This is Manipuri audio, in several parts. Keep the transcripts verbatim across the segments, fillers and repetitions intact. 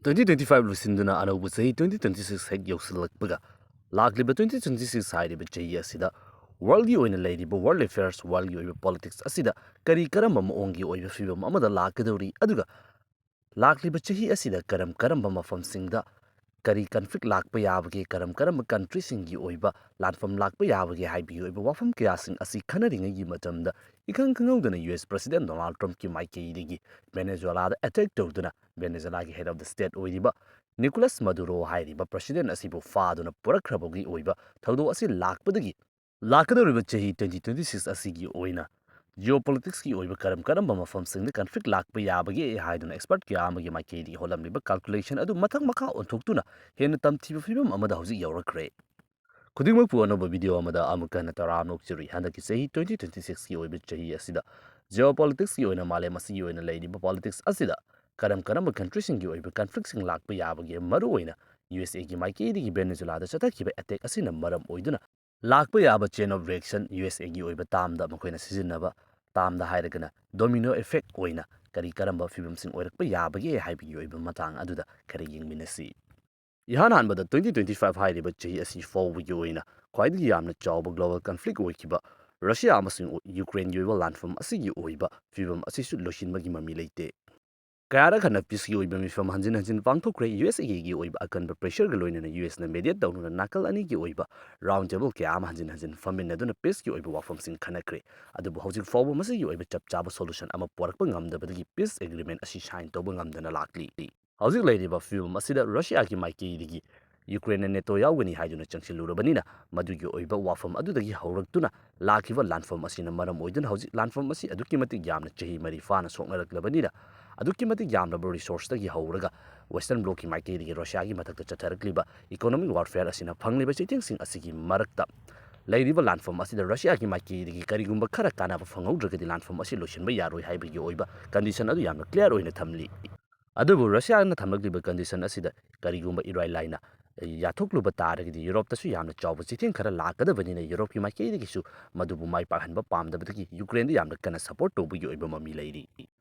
ꯇ꯭ꯋꯦꯟꯇꯤ ꯇ꯭ꯋꯦꯟꯇꯤ ꯐꯥꯏꯚ ꯂꯣꯏꯁꯤꯟꯗꯨꯅ ꯑꯅꯧꯕ ꯆꯍꯤ ꯇ꯭ꯋꯦꯟꯇꯤ ꯇ꯭ꯋꯦꯟꯇꯤ ꯁꯤꯛꯁ ꯍꯦꯛ ꯌꯧꯁꯤꯜꯂꯛꯄꯒ, ꯂꯥꯛꯂꯤꯕ ꯇ꯭ꯋꯦꯟꯇꯤ ꯇ꯭ꯋꯦꯟꯇꯤ ꯁꯤꯛꯁ ꯍꯥꯏꯔꯤꯕ ꯆꯍꯤ ꯑꯁꯤꯗ worldꯒꯤ ꯑꯣꯏꯅ ꯂꯩꯔꯤꯕ world affairs, worldꯒꯤ ꯑꯣꯏꯕ politics ꯑꯁꯤꯗ ꯀꯔꯤ ꯀꯔꯝꯕ ꯃꯑꯣꯡꯒꯤ ꯑꯣꯏꯕ ꯐꯤꯕꯝ ꯑꯃꯗ ꯂꯥꯛꯀꯗꯧꯔꯤ, ꯑꯗꯨꯒ ꯂꯥꯛꯂꯤꯕ ꯆꯍꯤ ꯑꯁꯤꯗ ꯀꯔꯝ ꯀꯔꯝꯕ ꯃꯐꯝꯁꯤꯡꯗ ꯀꯔꯤ conflict ꯂꯥꯛꯄ ꯌꯥꯕꯒꯦ, ꯀꯔꯝ ꯀꯔꯝꯕ countryꯁꯤꯡꯒꯤ ꯑꯣꯏꯕ ꯂꯥꯟꯐꯝ ꯂꯥꯛꯄ ꯌꯥꯕꯒꯦ ꯍꯥꯏꯕꯒꯤ ꯑꯣꯏꯕ ꯋꯥꯐꯝ ꯀꯌꯥꯁꯤꯡ ꯑꯁꯤ ꯈꯟꯅꯔꯤꯉꯩꯒꯤ ꯃꯇꯝꯗ, ꯏꯈꯪ ꯈꯪꯍꯧꯗꯅ ꯌꯨ ꯑꯦꯁ President Donald Trumpꯀꯤ ꯃꯥꯏꯀꯩꯗꯒꯤ ꯚꯦꯅꯦꯖꯨꯋꯦꯂꯥꯗ attack ꯇꯧꯗꯨꯅ ꯚꯦꯅꯦꯖꯨꯋꯦꯂꯥꯒꯤ head of the state ꯑꯣꯏꯔꯤꯕ ꯅꯤꯀꯣꯂꯥꯁ ꯃꯗꯨꯔꯣ ꯍꯥꯏꯔꯤꯕ President ꯑꯁꯤꯕꯨ ꯐꯥꯗꯨꯅ ꯄꯨꯔꯛꯈ꯭ꯔꯕꯒꯤ ꯑꯣꯏꯕ ꯊꯧꯗꯣꯛ ꯑꯁꯤ ꯂꯥꯛꯄꯗꯒꯤ, ꯂꯥꯛꯀꯗꯧꯔꯤꯕ ꯆꯍꯤ twenty twenty-six ꯑꯁꯤꯒꯤ ꯑꯣꯏꯅ geopoliticsꯀꯤ ꯑꯣꯏꯕ ꯀꯔꯝ ꯀꯔꯝꯕ ꯃꯐꯝꯁꯤꯡꯗ conflict ꯂꯥꯛꯄ ꯌꯥꯕꯒꯦ ꯍꯥꯏꯗꯨꯅ expert ꯀꯌꯥ ꯑꯃꯒꯤ ꯃꯥꯏꯀꯩꯗꯒꯤ ꯍꯣꯠꯂꯝꯂꯤꯕ calculation ꯑꯗꯨ ꯃꯊꯪ ꯃꯈꯥ ꯑꯣꯟꯊꯣꯛꯇꯨꯅ ꯍꯦꯟꯅ ꯇꯝꯊꯤꯕ ꯐꯤꯕꯝ ꯑꯃꯗ ꯍꯧꯖꯤꯛ ꯌꯧꯔꯛꯈ꯭ꯔꯦ꯫ ꯈꯨꯗꯤꯡꯃꯛꯄꯨ ꯑꯅꯧꯕ video ꯑꯃꯗ ꯑꯃꯨꯛꯀ ꯍꯟꯅ ꯇꯔꯥꯝꯅ ꯑꯣꯛꯆꯔꯤ꯫ ꯍꯟꯗꯛꯀꯤ ꯆꯍꯤ twenty twenty-sixꯀꯤ ꯑꯣꯏꯕ ꯆꯍꯤ ꯑꯁꯤꯗ geopoliticsꯀꯤ ꯑꯣꯏꯅ ꯃꯥꯂꯦꯝ ꯑꯁꯤꯒꯤ ꯑꯣꯏꯅ ꯂꯩꯔꯤꯕ politics ꯑꯁꯤꯗ ꯀꯔꯝ ꯀꯔꯝꯕ countryꯁꯤꯡꯒꯤ ꯑꯣꯏꯕ conflictꯁꯤꯡ ꯂꯥꯛꯄ ꯌꯥꯕꯒꯦ, ꯃꯔꯨꯑꯣꯏꯅ ꯌꯨ ꯑꯦꯁ ꯑꯦꯒꯤ ꯃꯥꯏꯀꯩꯗꯒꯤ ꯚꯦꯅꯦꯖꯨꯋꯦꯂꯥꯗ ꯆꯠꯊꯈꯤꯕ attack ꯑꯁꯤꯅ ꯃꯔꯝ ꯑꯣꯏꯗꯨꯅ ꯂꯥꯛꯄ ꯌꯥꯕ chain of reaction, U S ꯑꯦꯒꯤ ꯑꯣꯏꯕ termꯗ ꯃꯈꯣꯏꯅ ꯁꯤꯖꯤꯟꯅꯕ termꯗ ꯍꯥꯏꯔꯒꯅ domino effect ꯑꯣꯏꯅ ꯀꯔꯤ ꯀꯔꯝꯕ ꯐꯤꯕꯝꯁꯤꯡ ꯑꯣꯏꯔꯛꯄ ꯌꯥꯕꯒꯦ ꯍꯥꯏꯕꯒꯤ ꯑꯣꯏꯕ ꯃꯇꯥꯡ ꯑꯗꯨꯗ ꯈꯔ ꯌꯦꯡꯃꯤꯟꯅꯁꯤ꯫ ꯏꯍꯥꯟ ꯍꯥꯟꯕꯗ twenty twenty-five ꯍꯥꯏꯔꯤꯕ ꯆꯍꯤ ꯑꯁꯤ ꯐꯥꯎꯕꯒꯤ ꯑꯣꯏꯅ ꯈ꯭ꯋꯥꯏꯗꯒꯤ ꯌꯥꯝꯅ ꯆꯥꯎꯕ global conflict ꯑꯣꯏꯈꯤꯕ ꯔꯁꯤꯌꯥ ꯑꯃꯁꯨꯡ ꯌꯨꯀ꯭ꯔꯦꯟꯒꯤ ꯑꯣꯏꯕ ꯂꯥꯟꯐꯝ ꯑꯁꯤꯒꯤ ꯑꯣꯏꯕ ꯐꯤꯕꯝ ꯑꯁꯤꯁꯨ ꯂꯣꯏꯁꯤꯟꯕꯒꯤ ꯃꯃꯤ ꯂꯩꯇꯦ꯫ ꯀꯌꯥꯔꯛ ꯍꯟꯅ peaceꯀꯤ ꯑꯣꯏꯕ ꯃꯤꯐꯝ ꯍꯟꯖꯤꯟ ꯍꯟꯖꯤꯟ ꯄꯥꯡꯊꯣꯛꯈ꯭ꯔꯦ꯫ ꯌꯨ ꯑꯦꯁ ꯑꯦꯒꯤ ꯑꯣꯏꯕ ꯑꯀꯟꯕ pressureꯒ ꯂꯣꯏꯅꯅ ꯌꯨ ꯑꯦꯁꯅ mediate ꯇꯧꯗꯨꯅ ꯅꯥꯀꯜ ꯑꯅꯤꯒꯤ ꯑꯣꯏꯕ round table ꯀꯌꯥ ꯑꯃ ꯍꯟꯖꯤꯟ ꯍꯟꯖꯤꯟ ꯐꯝꯃꯤꯟꯅꯗꯨꯅ peaceꯀꯤ ꯑꯣꯏꯕ ꯋꯥꯐꯝꯁꯤꯡ ꯈꯟꯅꯈ꯭ꯔꯦ꯫ ꯑꯗꯨꯕꯨ ꯍꯧꯖꯤꯛ ꯐꯥꯎꯕ ꯃꯁꯤꯒꯤ ꯑꯣꯏꯕ ꯆꯞ ꯆꯥꯕ solution ꯑꯃ ꯄꯨꯔꯛꯄ ꯉꯝꯗꯕꯗꯒꯤ peace agreement ꯑꯁꯤ sign ꯇꯧꯕ ꯉꯝꯗꯅ ꯂꯥꯛꯂꯤ꯫ ꯍꯧꯖꯤꯛ ꯂꯩꯔꯤꯕ ꯐꯤꯕꯝ ꯑꯁꯤꯗ ꯔꯁꯤꯌꯥꯒꯤ ꯃꯥꯏꯀꯩꯗꯒꯤ ꯌꯨꯀ꯭ꯔꯦꯟꯅ ꯅꯦꯇꯣ ꯌꯥꯎꯒꯅꯤ ꯍꯥꯏꯗꯨꯅ ꯆꯪꯁꯤꯜꯂꯨꯔꯕꯅꯤꯅ, ꯃꯗꯨꯒꯤ ꯑꯣꯏꯕ ꯋꯥꯐꯝ ꯑꯗꯨꯗꯒꯤ ꯍꯧꯔꯛꯇꯨꯅ ꯂꯥꯛꯈꯤꯕ ꯂꯥꯟꯐꯝ ꯑꯁꯤꯅ ꯃꯔꯝ ꯑꯣꯏꯗꯨꯅ ꯍꯧꯖꯤꯛ ꯂꯥꯟꯐꯝ ꯑꯁꯤ ꯑꯗꯨꯛꯀꯤ ꯃꯇꯤꯛ ꯌꯥꯝꯅ ꯆꯍꯤ ꯃꯔꯤ ꯐꯥꯅ ꯁꯣꯛꯅꯔꯛꯂꯕꯅꯤꯅ, ꯑꯗꯨꯛꯀꯤ ꯃꯇꯤꯛ ꯌꯥꯝꯂꯕ resourceꯇꯒꯤ ꯍꯧꯔꯒ Western Blocꯀꯤ ꯃꯥꯏꯀꯩꯗꯒꯤ ꯔꯁꯤꯌꯥꯒꯤ ꯃꯊꯛꯇ ꯆꯠꯊꯔꯛꯂꯤꯕ economic warfare ꯑꯁꯤꯅ ꯐꯪꯂꯤꯕ ꯆꯩꯊꯦꯡꯁꯤꯡ ꯑꯁꯤꯒꯤ ꯃꯔꯛꯇ ꯂꯩꯔꯤꯕ ꯂꯥꯟꯐꯝ ꯑꯁꯤꯗ ꯔꯁꯤꯌꯥꯒꯤ ꯃꯥꯏꯀꯩꯗꯒꯤ ꯀꯔꯤꯒꯨꯝꯕ ꯈꯔ ꯀꯥꯟꯅꯕ ꯐꯪꯍꯧꯗ꯭ꯔꯒꯗꯤ ꯂꯥꯟꯐꯝ ꯑꯁꯤ ꯂꯣꯏꯁꯤꯟꯕ ꯌꯥꯔꯣꯏ ꯍꯥꯏꯕꯒꯤ ꯑꯣꯏꯕ condition ꯑꯗꯨ ꯌꯥꯝꯅ clear ꯑꯣꯏꯅ ꯊꯝꯂꯤ꯫ ꯑꯗꯨꯕꯨ ꯔꯁꯤꯌꯥꯅ ꯊꯝꯂꯛꯂꯤꯕ condition ꯑꯁꯤꯗ ꯀꯔꯤꯒꯨꯝꯕ ꯏꯔꯥꯏ ꯂꯥꯏꯅ ꯌꯥꯊꯣꯛꯂꯨꯕ ꯇꯥꯔꯒꯗꯤ ꯌꯨꯔꯣꯞꯇꯁꯨ ꯌꯥꯝꯅ ꯆꯥꯎꯕ ꯆꯩꯊꯦꯡ ꯈꯔ ꯂꯥꯛꯀꯗꯕꯅꯤꯅ, ꯌꯨꯔꯣꯞꯀꯤ ꯃꯥꯏꯀꯩꯗꯒꯤꯁꯨ ꯃꯗꯨꯕꯨ ꯃꯥꯏ ꯄꯥꯛꯍꯟꯕ ꯄꯥꯝꯗꯕꯗꯒꯤ ꯌꯨꯀ꯭ꯔꯦꯟꯗ ꯌꯥꯝꯅ ꯀꯟꯅ support ꯇꯧꯕꯒꯤ ꯑꯣꯏꯕ ꯃꯃꯤ ꯂꯩꯔꯤ꯫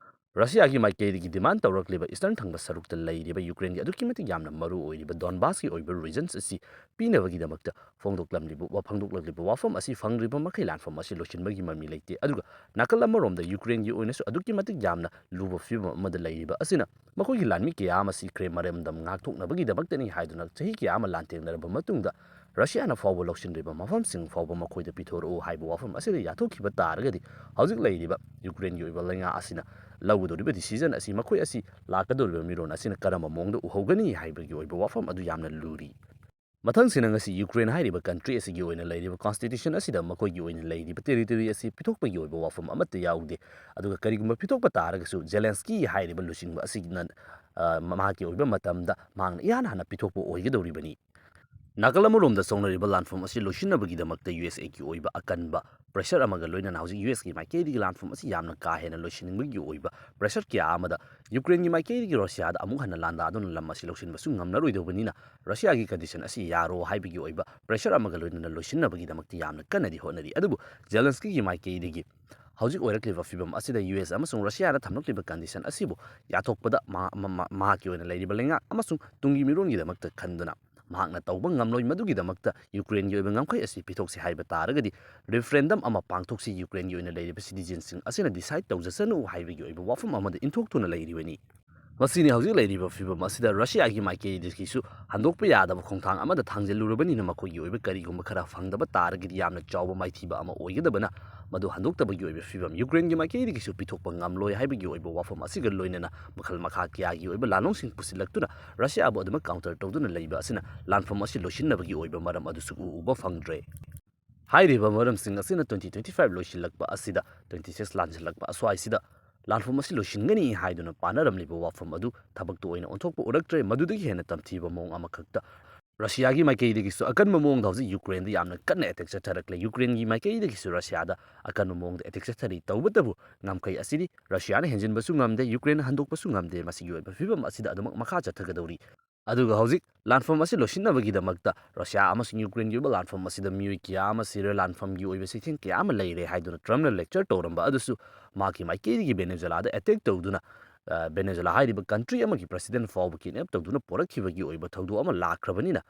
ꯔꯁꯤꯌꯥꯒꯤ ꯃꯥꯏꯀꯩꯗꯒꯤ demand ꯇꯧꯔꯛꯂꯤꯕ Eastern ꯊꯪꯕ ꯁꯔꯨꯛꯇ ꯂꯩꯔꯤꯕ Ukraineꯒꯤ ꯑꯗꯨꯛꯀꯤ ꯃꯇꯤꯛ ꯌꯥꯝꯅ ꯃꯔꯨ ꯑꯣꯏꯔꯤꯕ Donbasꯀꯤ ꯑꯣꯏꯕ regions ꯑꯁꯤ ꯄꯤꯅꯕꯒꯤꯗꯃꯛꯇ ꯐꯣꯡꯗꯣꯛꯂꯝꯂꯤꯕ, ꯐꯣꯡꯗꯣꯛꯂꯛꯂꯤꯕ ꯋꯥꯐꯝ ꯑꯁꯤ ꯐꯪꯗ꯭ꯔꯤꯕ ꯃꯈꯩ ꯂꯥꯟꯐꯝ ꯑꯁꯤ ꯂꯣꯏꯁꯤꯟꯕꯒꯤ ꯃꯃꯤ ꯂꯩꯇꯦ꯫ ꯑꯗꯨꯒ ꯅꯥꯀꯜ ꯑꯃꯔꯣꯝꯗ Ukraineꯒꯤ ꯑꯣꯏꯅꯁꯨ ꯑꯗꯨꯛꯀꯤ ꯃꯇꯤꯛ ꯌꯥꯝꯅ ꯂꯨꯕ ꯐꯤꯕꯝ ꯑꯃꯗ ꯂꯩꯔꯤꯕ ꯑꯁꯤꯅ ꯃꯈꯣꯏꯒꯤ ꯂꯥꯟꯃꯤ ꯀꯌꯥ ꯑꯃ ꯁꯤꯈ꯭ꯔꯦ, ꯃꯔꯝꯗꯝ ꯉꯥꯛꯊꯣꯛꯅꯕꯒꯤꯗꯃꯛꯇꯅꯤ ꯍꯥꯏꯗꯨꯅ ꯆꯍꯤ ꯀꯌꯥ ꯑꯃ ꯂꯥꯟꯊꯦꯡꯅꯔꯕ ꯃꯇꯨꯡꯗ ꯔꯁꯤꯌꯥꯅ ꯐꯥꯎꯕ ꯂꯧꯁꯤꯟꯗ꯭ꯔꯤꯕ ꯃꯐꯝꯁꯤꯡ ꯐꯥꯎꯕ ꯃꯈꯣꯏꯗ ꯄꯤꯊꯣꯔꯛꯎ ꯍꯥꯏꯕ ꯋꯥꯐꯝ ꯑꯁꯤꯗ ꯌꯥꯊꯣꯛꯈꯤꯕ ꯇꯥꯔꯒꯗꯤ ꯍꯧꯖꯤꯛ ꯂꯩꯔꯤꯕ Ukraineꯒꯤ ꯑꯣꯏꯕ ꯂꯩꯉꯥꯛ ꯑꯁꯤꯅ ꯂꯧꯒꯗꯧꯔꯤꯕ decision ꯑꯁꯤ, ꯃꯈꯣꯏ ꯑꯁꯤ ꯂꯥꯛꯀꯗꯧꯔꯤꯕ ꯃꯤꯔꯣꯟ ꯑꯁꯤꯅ ꯀꯔꯝꯕ ꯃꯑꯣꯡꯗ ꯎꯍꯧꯒꯅꯤ ꯍꯥꯏꯕꯒꯤ ꯑꯣꯏꯕ ꯋꯥꯐꯝ ꯑꯗꯨ ꯌꯥꯝꯅ ꯂꯨꯔꯤ꯫ ꯃꯊꯪꯁꯤꯅ ꯉꯁꯤ Ukraine ꯍꯥꯏꯔꯤꯕ country ꯑꯁꯤꯒꯤ ꯑꯣꯏꯅ ꯂꯩꯔꯤꯕ constitution ꯑꯁꯤꯗ ꯃꯈꯣꯏꯒꯤ ꯑꯣꯏꯅ ꯂꯩꯔꯤꯕ territory ꯑꯁꯤ ꯄꯤꯊꯣꯛꯄꯒꯤ ꯑꯣꯏꯕ ꯋꯥꯐꯝ ꯑꯃꯠꯇ ꯌꯥꯎꯗꯦ꯫ ꯑꯗꯨꯒ ꯀꯔꯤꯒꯨꯝꯕ ꯄꯤꯊꯣꯛꯄ ꯇꯥꯔꯒꯁꯨ Zelensky ꯍꯥꯏꯔꯤꯕ ꯂꯨꯆꯤꯡꯕ ꯑꯁꯤꯅ, ꯑ, ꯃꯍꯥꯛꯀꯤ ꯑꯣꯏꯕ ꯃꯇꯝꯗ ꯃꯍꯥꯛꯅ ꯏꯍꯥꯟ ꯍꯥꯟꯅ ꯄꯤꯊꯣꯛꯄ ꯑꯣꯏꯒꯗꯧꯔꯤꯕꯅꯤ꯫ ꯅꯥꯀꯜ ꯑꯃꯔꯣꯝꯗ ꯁꯣꯛꯅꯔꯤꯕ ꯂꯥꯟꯐꯝ ꯑꯁꯤ ꯂꯣꯏꯁꯤꯟꯅꯕꯒꯤꯗꯃꯛꯇ USAꯒꯤ ꯑꯣꯏꯕ ꯑꯀꯟꯕ pressure ꯑꯃꯒ ꯂꯣꯏꯅꯅ ꯍꯧꯖꯤꯛ USꯀꯤ ꯃꯥꯏꯀꯩꯗꯒꯤ ꯂꯥꯟꯐꯝ ꯑꯁꯤ ꯌꯥꯝꯅ ꯀꯥ ꯍꯦꯟꯅ ꯂꯣꯏꯁꯤꯟꯅꯤꯡꯕꯒꯤ ꯑꯣꯏꯕ pressure ꯀꯌꯥ ꯑꯃꯗ Ukraineꯒꯤ ꯃꯥꯏꯀꯩꯗꯒꯤ ꯔꯁꯤꯌꯥꯗ ꯑꯃꯨꯛ ꯍꯟꯅ ꯂꯥꯟꯗꯥꯗꯨꯅ ꯂꯝ ꯑꯁꯤ ꯂꯧꯁꯤꯟꯕꯁꯨ ꯉꯝꯂꯔꯣꯏꯗꯧꯕꯅꯤꯅ ꯔꯁꯤꯌꯥꯒꯤ condition ꯑꯁꯤ ꯌꯥꯔꯣ ꯍꯥꯏꯕꯒꯤ ꯑꯣꯏꯕ pressure ꯑꯃꯒ ꯂꯣꯏꯅꯅ ꯂꯣꯏꯁꯤꯟꯅꯕꯒꯤꯗꯃꯛꯇ ꯌꯥꯝꯅ ꯀꯟꯅꯗꯤ ꯍꯣꯠꯅꯔꯤ꯫ ꯑꯗꯨꯕꯨ Zelenskyꯒꯤ ꯃꯥꯏꯀꯩꯗꯒꯤ ꯍꯧꯖꯤꯛ ꯑꯣꯏꯔꯛꯂꯤꯕ ꯐꯤꯕꯝ ꯑꯁꯤꯗ US ꯑꯃꯁꯨꯡ ꯔꯁꯤꯌꯥꯅ ꯊꯝꯂꯛꯂꯤꯕ condition ꯑꯁꯤꯕꯨ ꯌꯥꯊꯣꯛꯄꯗ ꯃꯍꯥ-, ꯃ-, ꯃ-, ꯃꯍꯥꯛꯀꯤ ꯑꯣꯏꯅ ꯂꯩꯔꯤꯕ ꯂꯩꯉꯥꯛ ꯑꯃꯁꯨꯡ ꯇꯨꯡꯒꯤ ꯃꯤꯔꯣꯟꯒꯤꯗꯃꯛꯇ ꯈꯟꯗꯨꯅ ꯃꯍꯥꯛꯅ ꯇꯧꯕ ꯉꯝꯂꯣꯏ꯫ ꯃꯗꯨꯒꯤꯗꯃꯛꯇ Ukraineꯒꯤ ꯑꯣꯏꯕ ꯉꯝꯈꯩ ꯑꯁꯤ ꯄꯤꯊꯣꯛꯁꯤ ꯍꯥꯏꯕ ꯇꯥꯔꯒꯗꯤ referendum ꯑꯃ ꯄꯥꯡꯊꯣꯛꯁꯤ, Ukraineꯒꯤ ꯑꯣꯏꯅ ꯂꯩꯔꯤꯕ citizenꯁꯤꯡ ꯑꯁꯤꯅ decide ꯇꯧꯖꯁꯅꯨ ꯍꯥꯏꯕꯒꯤ ꯑꯣꯏꯕ ꯋꯥꯐꯝ ꯑꯃꯗ ꯏꯟꯊꯣꯛꯇꯨꯅ ꯂꯩꯔꯤꯕꯅꯤ꯫ ꯃꯁꯤꯅꯤ ꯍꯧꯖꯤꯛ ꯂꯩꯔꯤꯕ ꯐꯤꯕꯝ ꯑꯁꯤꯗ ꯔꯁꯤꯌꯥꯒꯤ ꯃꯥꯏꯀꯩꯗꯒꯤꯁꯨ ꯍꯟꯗꯣꯛꯄ ꯌꯥꯗꯕ ꯈꯣꯡꯊꯥꯡ ꯑꯃꯗ ꯊꯥꯡꯖꯤꯜꯂꯨꯔꯕꯅꯤꯅ ꯃꯈꯣꯏꯒꯤ ꯑꯣꯏꯕ ꯀꯔꯤꯒꯨꯝꯕ ꯈꯔ ꯐꯪꯗꯕ ꯇꯥꯔꯒꯗꯤ ꯌꯥꯝꯅ ꯆꯥꯎꯕ ꯃꯥꯏꯊꯤꯕ ꯑꯃ ꯑꯣꯏꯒꯗꯕꯅ ꯃꯗꯨ ꯍꯟꯗꯣꯛꯇꯕꯒꯤ ꯑꯣꯏꯕ ꯐꯤꯕꯝ Ukraineꯒꯤ ꯃꯥꯏꯀꯩꯗꯒꯤꯁꯨ ꯄꯤꯊꯣꯛꯄ ꯉꯝꯂꯣꯏ ꯍꯥꯏꯕꯒꯤ ꯑꯣꯏꯕ ꯋꯥꯐꯝ ꯑꯁꯤꯒ ꯂꯣꯏꯅꯅ ꯃꯈꯜ ꯃꯈꯥ ꯀꯌꯥꯒꯤ ꯑꯣꯏꯕ ꯂꯥꯟꯂꯣꯡꯁꯤꯡ ꯄꯨꯁꯤꯜꯂꯛꯇꯨꯅ ꯔꯁꯤꯌꯥꯕꯨ ꯑꯗꯨꯃꯛ counter ꯇꯧꯗꯨꯅ ꯂꯩꯕ ꯑꯁꯤꯅ ꯂꯥꯟꯐꯝ ꯑꯁꯤ ꯂꯣꯏꯁꯤꯟꯅꯕꯒꯤ ꯑꯣꯏꯕ ꯃꯔꯝ ꯑꯗꯨ ꯁꯨꯛꯎ ꯎꯕ ꯐꯪꯗ꯭ꯔꯦ꯫ ꯍꯥꯏꯔꯤꯕ ꯃꯔꯝꯁꯤꯡ ꯑꯁꯤꯅ twenty twenty-five ꯂꯣꯏꯁꯤꯜꯂꯛꯄ ꯑꯁꯤꯗ, twenty-six ꯂꯥꯟꯁꯤꯜꯂꯛꯄ ꯑꯁ꯭ꯋꯥꯏꯁꯤꯗ ꯂꯥꯟꯐꯝ ꯑꯁꯤ ꯂꯣꯏꯁꯤꯟꯒꯅꯤ ꯍꯥꯏꯗꯨꯅ ꯄꯥꯅꯔꯝꯂꯤꯕ ꯋꯥꯐꯝ ꯑꯗꯨ ꯊꯕꯛꯇ ꯑꯣꯏꯅ ꯑꯣꯟꯊꯣꯛꯄ ꯎꯔꯛꯇ꯭ꯔꯦ꯫ ꯃꯗꯨꯗꯒꯤ ꯍꯦꯟꯅ ꯇꯝꯊꯤꯕ ꯃꯑꯣꯡ ꯑꯃꯈꯛꯇ ꯔꯁꯤꯌꯥꯒꯤ ꯃꯥꯏꯀꯩꯗꯒꯤꯁꯨ ꯑꯀꯟꯕ ꯃꯑꯣꯡꯗ ꯍꯧꯖꯤꯛ ꯌꯨꯀ꯭ꯔꯦꯟꯗ ꯌꯥꯝꯅ ꯀꯟꯅ attack ꯆꯠꯊꯔꯛꯂꯦ꯫ ꯌꯨꯀ꯭ꯔꯦꯟꯒꯤ ꯃꯥꯏꯀꯩꯗꯒꯤꯁꯨ ꯔꯁꯤꯌꯥꯗ ꯑꯀꯟꯕ ꯃꯑꯣꯡꯗ attack ꯆꯠꯊꯔꯤ꯫ ꯇꯧꯕꯇꯕꯨ ꯉꯝꯈꯩ ꯑꯁꯤꯗꯤ ꯔꯁꯤꯌꯥꯅ ꯍꯦꯟꯖꯤꯟꯕꯁꯨ ꯉꯝꯗꯦ, ꯌꯨꯀ꯭ꯔꯦꯟꯅ ꯍꯟꯗꯣꯛꯄꯁꯨ ꯉꯝꯗꯦ꯫ ꯃꯁꯤꯒꯤ ꯑꯣꯏꯕ ꯐꯤꯕꯝ ꯑꯁꯤꯗ ꯑꯗꯨꯃꯛ ꯃꯈꯥ ꯆꯠꯊꯒꯗꯧꯔꯤ꯫ ꯑꯗꯨꯒ ꯍꯧꯖꯤꯛ ꯂꯥꯟꯐꯝ ꯑꯁꯤ ꯂꯣꯏꯁꯤꯟꯅꯕꯒꯤꯗꯃꯛꯇ ꯔꯁꯤꯌꯥ ꯑꯃꯁꯨꯡ ꯌꯨꯀ꯭ꯔꯦꯟꯒꯤ ꯑꯣꯏꯕ ꯂꯥꯟꯐꯝ ꯑꯁꯤꯗ ꯃꯤꯑꯣꯏ ꯀꯌꯥ ꯑꯃ ꯁꯤꯔꯦ, ꯂꯥꯟꯐꯝꯒꯤ ꯑꯣꯏꯕ ꯆꯩꯊꯦꯡ ꯀꯌꯥ ꯑꯃ ꯂꯩꯔꯦ ꯍꯥꯏꯗꯨꯅ ꯇ꯭ꯔꯝꯞꯅ lecture ꯇꯧꯔꯝꯕ ꯑꯗꯨꯁꯨ ꯃꯍꯥꯛꯀꯤ ꯃꯥꯏꯀꯩꯗꯒꯤ ꯚꯦꯅꯦꯖꯨꯂꯥꯗ attack ꯇꯧꯗꯨꯅ, ꯑ, ꯚꯦꯅꯦꯖꯨꯂꯥ ꯍꯥꯏꯔꯤꯕ country ꯑꯃꯒꯤ president ꯐꯥꯎꯕ kidnap ꯇꯧꯗꯨꯅ ꯄꯣꯔꯛꯈꯤꯕꯒꯤ ꯑꯣꯏꯕ ꯊꯧꯗꯣꯛ ꯑꯃ ꯂꯥꯛꯈ꯭ꯔꯕꯅꯤꯅ,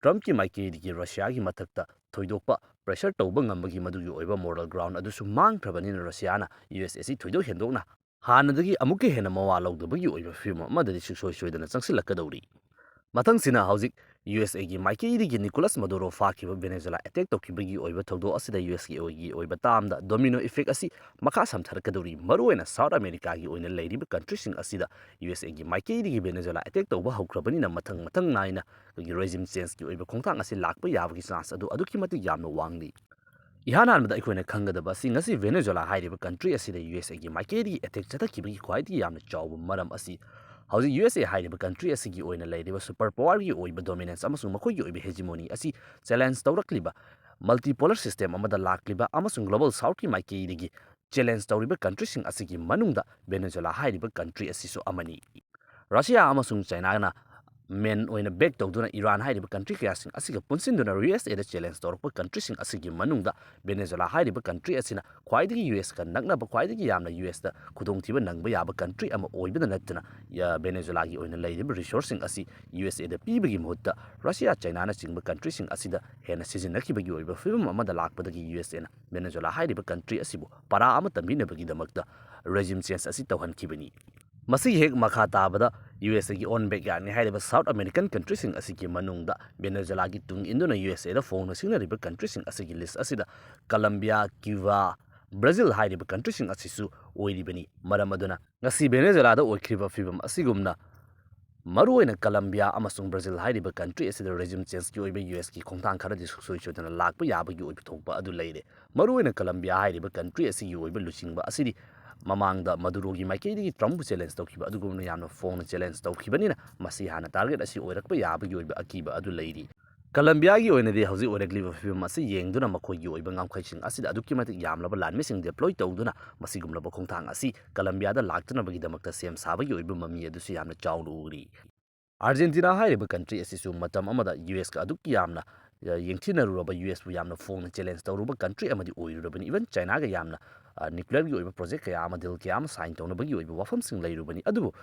ꯇ꯭ꯔꯝꯞꯀꯤ ꯃꯥꯏꯀꯩꯗꯒꯤ ꯔꯁꯤꯌꯥꯒꯤ ꯃꯊꯛꯇ ꯊꯣꯏꯗꯣꯛꯄ pressure ꯇꯧꯕ ꯉꯝꯕꯒꯤ ꯃꯗꯨꯒꯤ ꯑꯣꯏꯕ moral ground ꯑꯗꯨꯁꯨ ꯃꯥꯡꯈ꯭ꯔꯕꯅꯤꯅ, ꯔꯁꯤꯌꯥꯅ ꯌꯨ ꯑꯦꯁ ꯑꯦ ꯑꯁꯤ ꯊꯣꯏꯗꯣꯛ ꯍꯦꯟꯗꯣꯛꯅ ꯍꯥꯟꯅꯗꯒꯤ ꯑꯃꯨꯛꯀ ꯍꯦꯟꯅ ꯃꯋꯥ ꯂꯧꯗꯕꯒꯤ ꯑꯣꯏꯕ ꯐꯤꯕꯝ ꯑꯃꯗꯗꯤ ꯁꯨꯡꯁꯣꯏ ꯁꯣꯏꯗꯅ ꯆꯪꯁꯤꯜꯂꯛꯀꯗꯧꯔꯤ꯫ ꯃꯊꯪꯁꯤꯅ ꯍꯧꯖꯤꯛ ꯌꯨ ꯑꯦꯁ ꯑꯦꯒꯤ ꯃꯥꯏꯀꯩꯗꯒꯤ ꯅꯤꯀꯣꯂꯥꯁ ꯃꯗꯨꯔꯣ ꯐꯥꯈꯤꯕ ꯚꯦꯅꯦꯖꯨꯂꯥ attack ꯇꯧꯈꯤꯕꯒꯤ ꯑꯣꯏꯕ ꯊꯧꯗꯣꯛ ꯑꯁꯤꯗ ꯌꯨ ꯑꯦꯁ ꯑꯦꯒꯤ ꯑꯣꯏꯕ termꯗ domino effect ꯑꯁꯤ ꯃꯈꯥ ꯁꯝꯊꯔꯛꯀꯗꯧꯔꯤ꯫ ꯃꯔꯨꯑꯣꯏꯅ South Americaꯒꯤ ꯑꯣꯏꯅ ꯂꯩꯔꯤꯕ countryꯁꯤꯡ ꯑꯁꯤꯗ ꯌꯨ ꯑꯦꯁ ꯑꯦꯒꯤ ꯃꯥꯏꯀꯩꯗꯒꯤ ꯚꯦꯅꯦꯖꯨꯂꯥ attack ꯇꯧꯕ ꯍꯧꯈ꯭ꯔꯕꯅꯤꯅ, ꯃꯊꯪ ꯃꯊꯪ ꯅꯥꯏꯅ ꯑꯩꯈꯣꯏꯒꯤ regime changeꯀꯤ ꯑꯣꯏꯕ ꯈꯣꯡꯊꯥꯡ ꯑꯁꯤ ꯂꯥꯛꯄ ꯌꯥꯕꯒꯤ chance ꯑꯗꯨ ꯑꯗꯨꯛꯀꯤ ꯃꯇꯤꯛ ꯌꯥꯝꯅ ꯋꯥꯡꯂꯤ꯫ ꯏꯍꯥꯟ ꯍꯥꯟꯕꯗ ꯑꯩꯈꯣꯏꯅ ꯈꯪꯒꯗꯕ ꯑꯁꯤ, ꯉꯁꯤ ꯚꯦꯅꯦꯖꯨꯂꯥ ꯍꯥꯏꯔꯤꯕ country ꯑꯁꯤꯗ ꯌꯨ ꯑꯦꯁ ꯑꯦꯒꯤ ꯃꯥꯏꯀꯩꯗꯒꯤ attack ꯆꯠꯊꯈꯤꯕꯒꯤ ꯈ꯭ꯋꯥꯏꯗꯒꯤ ꯌꯥꯝꯅ ꯆꯥꯎꯕ ꯃꯔꯝ ꯑꯁꯤ ꯍꯧꯖꯤꯛ ꯌꯨ ꯑꯦꯁ ꯑꯦ ꯍꯥꯏꯔꯤꯕ country ꯑꯁꯤꯒꯤ ꯑꯣꯏꯅ ꯂꯩꯔꯤꯕ super powerꯒꯤ ꯑꯣꯏꯕ dominance ꯑꯃꯁꯨꯡ ꯃꯈꯣꯏꯒꯤ ꯑꯣꯏꯕ hegemony ꯑꯁꯤ challenge ꯇꯧꯔꯛꯂꯤꯕ, multipolar system ꯑꯃꯗ ꯂꯥꯛꯂꯤꯕ ꯑꯃꯁꯨꯡ Global Southꯀꯤ ꯃꯥꯏꯀꯩꯗꯒꯤ challenge ꯇꯧꯔꯤꯕ countryꯁꯤꯡ ꯑꯁꯤꯒꯤ ꯃꯅꯨꯡꯗ ꯚꯦꯅꯦꯖꯨꯂꯥ ꯍꯥꯏꯔꯤꯕ country ꯑꯁꯤꯁꯨ ꯑꯃꯅꯤ꯫ ꯔꯁꯤꯌꯥ ꯑꯃꯁꯨꯡ ꯆꯥꯏꯅꯥꯅ main ꯑꯣꯏꯅ back ꯇꯧꯗꯨꯅ ꯏꯔꯥꯟ ꯍꯥꯏꯔꯤꯕ country ꯀꯌꯥꯁꯤꯡ ꯑꯁꯤꯒ ꯄꯨꯟꯁꯤꯟꯗꯨꯅ ꯌꯨ ꯑꯦꯁ ꯑꯦꯗ challenge ꯇꯧꯔꯛꯄ countryꯁꯤꯡ ꯑꯁꯤꯒꯤ ꯃꯅꯨꯡꯗ ꯚꯦꯅꯦꯖꯨꯂꯥ ꯍꯥꯏꯔꯤꯕ country ꯑꯁꯤꯅ ꯈ꯭ꯋꯥꯏꯗꯒꯤ ꯌꯨ ꯑꯦꯁꯀ ꯅꯛꯅꯕ, ꯈ꯭ꯋꯥꯏꯗꯒꯤ ꯌꯥꯝꯅ ꯌꯨ ꯑꯦꯁꯇ ꯈꯨꯗꯣꯡꯊꯤꯕ ꯅꯪꯕ ꯌꯥꯕ country ꯑꯃ ꯑꯣꯏꯕꯗ ꯅꯠꯇꯅ, ꯌ-, ꯚꯦꯅꯦꯖꯨꯂꯥꯒꯤ ꯑꯣꯏꯅ ꯂꯩꯔꯤꯕ resourceꯁꯤꯡ ꯑꯁꯤ ꯌꯨ ꯑꯦꯁ ꯑꯦꯗ ꯄꯤꯕꯒꯤ ꯃꯍꯨꯠꯇ ꯔꯁꯤꯌꯥ, ꯆꯥꯏꯅꯥꯅꯆꯤꯡꯕ countryꯁꯤꯡ ꯑꯁꯤꯗ ꯍꯦꯟꯅ ꯁꯤꯖꯤꯟꯅꯈꯤꯕꯒꯤ ꯑꯣꯏꯕ ꯐꯤꯕꯝ ꯑꯃꯗ ꯂꯥꯛꯄꯗꯒꯤ ꯌꯨ ꯑꯦꯁ ꯑꯦꯅ ꯚꯦꯅꯦꯖꯨꯂꯥ ꯍꯥꯏꯔꯤꯕ country ꯑꯁꯤꯕꯨ ꯄꯔꯥ ꯑꯃ ꯇꯝꯕꯤꯅꯕꯒꯤꯗꯃꯛꯇ regime change ꯑꯁꯤ ꯇꯧꯍꯟꯈꯤꯕꯅꯤ꯫ ꯃꯁꯤꯒꯤ ꯍꯦꯛ ꯃꯈꯥ ꯇꯥꯕꯗ ꯌꯨ ꯑꯦꯁ ꯑꯦꯒꯤ own backyardꯅꯤ ꯍꯥꯏꯔꯤꯕ South American countryꯁꯤꯡ ꯑꯁꯤꯒꯤ ꯃꯅꯨꯡꯗ ꯚꯦꯅꯦꯖꯨꯂꯥꯒꯤ ꯇꯨꯡ ꯏꯟꯗꯨꯅ ꯌꯨ ꯑꯦꯁ ꯑꯦꯗ ꯐꯣꯡꯅ ꯁꯤꯡꯅꯔꯤꯕ countryꯁꯤꯡ ꯑꯁꯤꯒꯤ list ꯑꯁꯤꯗ ꯀꯂꯝꯕꯤꯌꯥ, ꯀ꯭ꯌꯨꯕꯥ, ꯕ꯭ꯔꯥꯖꯤꯜ ꯍꯥꯏꯔꯤꯕ countryꯁꯤꯡ ꯑꯁꯤꯁꯨ ꯑꯣꯏꯔꯤꯕꯅꯤ꯫ ꯃꯔꯝ ꯑꯗꯨꯅ ꯉꯁꯤ ꯚꯦꯅꯦꯖꯨꯂꯥꯗ ꯑꯣꯏꯈ꯭ꯔꯤꯕ ꯐꯤꯕꯝ ꯑꯁꯤꯒꯨꯝꯅ ꯃꯔꯨꯑꯣꯏꯅ ꯀꯂꯝꯕꯤꯌꯥ ꯑꯃꯁꯨꯡ ꯕ꯭ꯔꯥꯖꯤꯜ ꯍꯥꯏꯔꯤꯕ country ꯑꯁꯤꯗ regime changeꯀꯤ ꯑꯣꯏꯕ ꯌꯨ ꯑꯦꯁꯀꯤ ꯈꯣꯡꯊꯥꯡ ꯈꯔꯗꯤ ꯁꯨꯡꯁꯣꯏ ꯁꯣꯏꯗꯅ ꯂꯥꯛꯄ ꯌꯥꯕꯒꯤ ꯑꯣꯏꯕ ꯊꯣꯛꯄ ꯑꯗꯨ ꯂꯩꯔꯦ꯫ ꯃꯔꯨꯑꯣꯏꯅ ꯀꯂꯝꯕꯤꯌꯥ ꯍꯥꯏꯔꯤꯕ country ꯑꯁꯤꯒꯤ ꯑꯣꯏꯕ ꯂꯨꯆꯤꯡꯕ ꯑꯁꯤꯗꯤ ꯃꯃꯥꯡꯗ ꯃꯗꯨꯔꯣꯒꯤ ꯃꯥꯏꯀꯩꯗꯒꯤ ꯇ꯭ꯔꯝꯞꯄꯨ challenge ꯇꯧꯈꯤꯕ ꯑꯗꯨꯒꯨꯝꯅ ꯌꯥꯝꯅ ꯐꯣꯡꯅ challenge ꯇꯧꯈꯤꯕꯅꯤꯅ, ꯃꯁꯤ ꯍꯥꯟꯅ target ꯑꯁꯤ ꯑꯣꯏꯔꯛꯄ ꯌꯥꯕꯒꯤ ꯑꯣꯏꯕ ꯑꯀꯤꯕ ꯑꯗꯨ ꯂꯩꯔꯤ꯫ ꯀꯂꯝꯕꯤꯌꯥꯒꯤ ꯑꯣꯏꯅꯗꯤ ꯍꯧꯖꯤꯛ ꯑꯣꯏꯔꯛꯂꯤꯕ ꯐꯤꯕꯝ ꯑꯁꯤ ꯌꯦꯡꯗꯨꯅ ꯃꯈꯣꯏꯒꯤ ꯑꯣꯏꯕ ꯉꯝꯈꯩꯁꯤꯡ ꯑꯁꯤꯗ ꯑꯗꯨꯛꯀꯤ ꯃꯇꯤꯛ ꯌꯥꯝꯂꯕ ꯂꯥꯟꯃꯤꯁꯤꯡ deploy ꯇꯧꯗꯨꯅ ꯃꯁꯤꯒꯨꯝꯂꯕ ꯈꯣꯡꯊꯥꯡ ꯑꯁꯤ ꯀꯂꯝꯕꯤꯌꯥꯗ ꯂꯥꯛꯇꯅꯕꯒꯤꯗꯃꯛꯇ ꯁꯦꯝ ꯁꯥꯕꯒꯤ ꯑꯣꯏꯕ ꯃꯃꯤ ꯑꯗꯨꯁꯨ ꯌꯥꯝꯅ ꯆꯥꯎꯅ ꯎꯔꯤ꯫ ꯑꯥꯔꯖꯦꯟꯇꯤꯅꯥ ꯍꯥꯏꯔꯤꯕ country ꯑꯁꯤꯁꯨ ꯃꯇꯝ ꯑꯃꯗ ꯌꯨ ꯑꯦꯁꯀ ꯑꯗꯨꯛꯀꯤ ꯌꯥꯝꯅ, ꯑ, ꯌꯦꯡꯊꯤꯅꯔꯨꯔꯕ, ꯌꯨ ꯑꯦꯁꯄꯨ ꯌꯥꯝꯅ ꯐꯣꯡꯅ challenge ꯇꯧꯔꯨꯕ country ꯑꯃꯗꯤ ꯑꯣꯏꯔꯨꯔꯕꯅꯤ꯫ Even Chinaꯒ ꯌꯥꯝꯅ, ꯑ, nuclearꯒꯤ ꯑꯣꯏꯕ project ꯀꯌꯥ ꯑꯃ, deal ꯀꯌꯥ ꯑꯃ sign ꯇꯧꯅꯕꯒꯤ ꯑꯣꯏꯕ ꯋꯥꯐꯝꯁꯤꯡ ꯂꯩꯔꯨꯕꯅꯤ꯫ ꯑꯗꯨꯕꯨ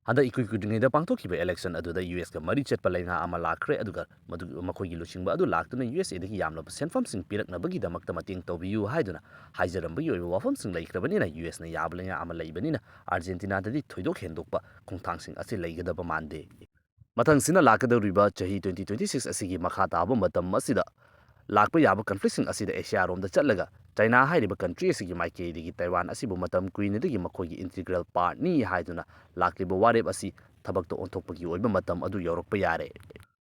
ꯍꯟꯗꯛ ꯏꯀꯨꯏ ꯀꯨꯏꯗ꯭ꯔꯤꯉꯩꯗ ꯄꯥꯡꯊꯣꯛꯈꯤꯕ election ꯑꯗꯨꯗ ꯌꯨ ꯑꯦꯁꯀ ꯃꯔꯤ ꯆꯠꯄ ꯂꯩꯉꯥꯛ ꯑꯃ ꯂꯥꯛꯈ꯭ꯔꯦ, ꯑꯗꯨꯒ ꯃꯗꯨ, ꯃꯈꯣꯏꯒꯤ ꯂꯨꯆꯤꯡꯕ ꯑꯗꯨ ꯂꯥꯛꯇꯨꯅ ꯌꯨ ꯑꯦꯁ ꯑꯦꯗꯒꯤ ꯌꯥꯝꯂꯕ ꯁꯦꯟꯐꯝꯁꯤꯡ ꯄꯤꯔꯛꯅꯕꯒꯤꯗꯃꯛꯇ ꯃꯇꯦꯡ ꯇꯧꯕꯤꯌꯨ ꯍꯥꯏꯗꯨꯅ ꯍꯥꯏꯖꯔꯝꯕꯒꯤ ꯑꯣꯏꯕ ꯋꯥꯐꯝꯁꯤꯡ ꯂꯩꯈ꯭ꯔꯕꯅꯤꯅ, ꯌꯨ ꯑꯦꯁꯅ ꯌꯥꯕ ꯂꯩꯉꯥꯛ ꯑꯃ ꯂꯩꯕꯅꯤꯅ, ꯑꯥꯔꯖꯦꯟꯇꯤꯅꯥꯗꯗꯤ ꯊꯣꯏꯗꯣꯛ ꯍꯦꯟꯗꯣꯛꯄ ꯈꯣꯡꯊꯥꯡꯁꯤꯡ ꯑꯁꯤ ꯂꯩꯒꯗꯕ ꯃꯥꯟꯗꯦ꯫ ꯃꯊꯪꯁꯤꯅ ꯂꯥꯛꯀꯗꯧꯔꯤꯕ ꯆꯍꯤ twenty twenty-six ꯑꯁꯤꯒꯤ ꯃꯈꯥ ꯇꯥꯕ ꯃꯇꯝ ꯑꯁꯤꯗ ꯂꯥꯛꯄ ꯌꯥꯕ conflictꯁꯤꯡ ꯑꯁꯤꯗ ꯑꯦꯁꯤꯌꯥꯔꯣꯝꯗ ꯆꯠꯂꯒ, ꯆꯥꯏꯅꯥ ꯍꯥꯏꯔꯤꯕ country ꯑꯁꯤꯒꯤ ꯃꯥꯏꯀꯩꯗꯒꯤ ꯇꯥꯏꯋꯥꯟ ꯑꯁꯤꯕꯨ ꯃꯇꯝ ꯀꯨꯏꯅꯗꯒꯤ ꯃꯈꯣꯏꯒꯤ integral partꯅꯤ ꯍꯥꯏꯗꯨꯅ ꯂꯥꯛꯂꯤꯕ ꯋꯥꯔꯦꯞ ꯑꯁꯤ ꯊꯕꯛꯇ ꯑꯣꯟꯊꯣꯛꯄꯒꯤ ꯑꯣꯏꯕ ꯃꯇꯝ ꯑꯗꯨ ꯌꯧꯔꯛꯄ ꯌꯥꯔꯦ꯫